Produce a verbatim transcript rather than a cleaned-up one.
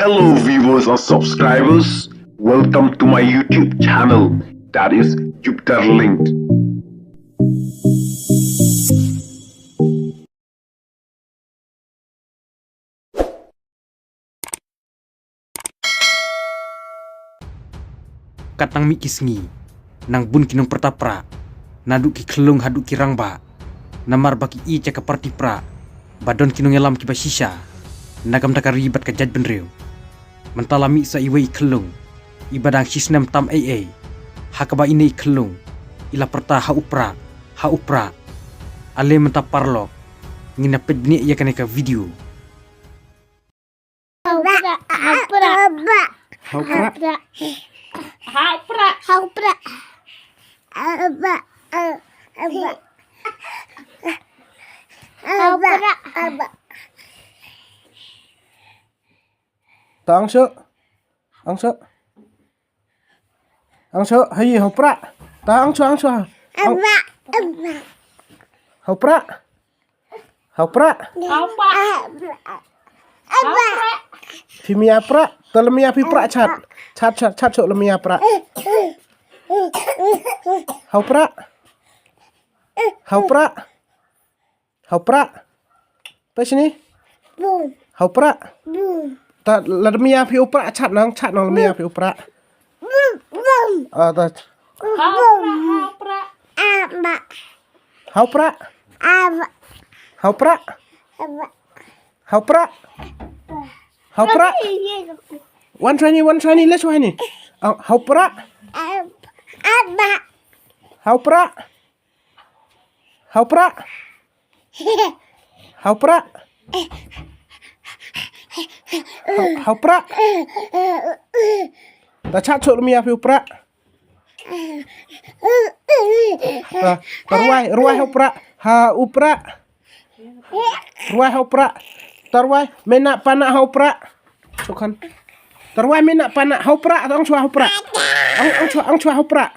Hello viewers and subscribers, welcome to my YouTube channel, that is Jupiter Linked. Kat nang mih ki sngi, nang bun ki nongpyrta pra, naduh ki khyllung haduh ki rangbah, namar ba ki ïeit ïa ka party pra, ba don ki nongïalam kiba shisha na ka bynta ka ri bad ka jaitbynriew. Mynta la mih sa iwei i khyllung iba dang shisnem tam ei ei, ha kaba ine i khyllung i la pyrta ha u pra, ha u pra. Ale mynta paralok, ngin ïa peit bniah ïa kane ka video. Ha u pra. Ha u pra. Ha u pra. Ha u pra. Ha u pra. Ha u pra. Ta angsho. Angsho. Angsho, hai, ha u pra. Ta angsho, angsho. Ang-, ha u pra. Ha u pra. Ha u pra. Phi mih ïa pra. Ta lem ïa phi pra chat. Chat, chat, chat shuh lem ïa pra. Ha u pra. Ha u pra. Ha u pra. Peit shini. Ha u pra. Ta lem ïa phi u pra chat nang, chat nang lem ïa phi u pra. Ah, ta. Ha u pra, ha u pra. Ha u pra. Ha u pra. Ha u pra. Ha u pra. Wan shwa ni, wan shwa ni, leit shwa ni. Ah, ha u pra. Ha u pra. Ha u pra. Ha u pra. Ha, ha u pra. Ta chat shuh lem ïa phi u pra. Ta, ta rwai, rwai ha u pra. Ha u pra. Rwai ha u pra. Ta rwai, mynta pan ha u pra. Shuh kan. Ta rwai mynta pan ha u pra, ang shwa ha u pra. Ang, ang shwa, ang shwa ha u pra.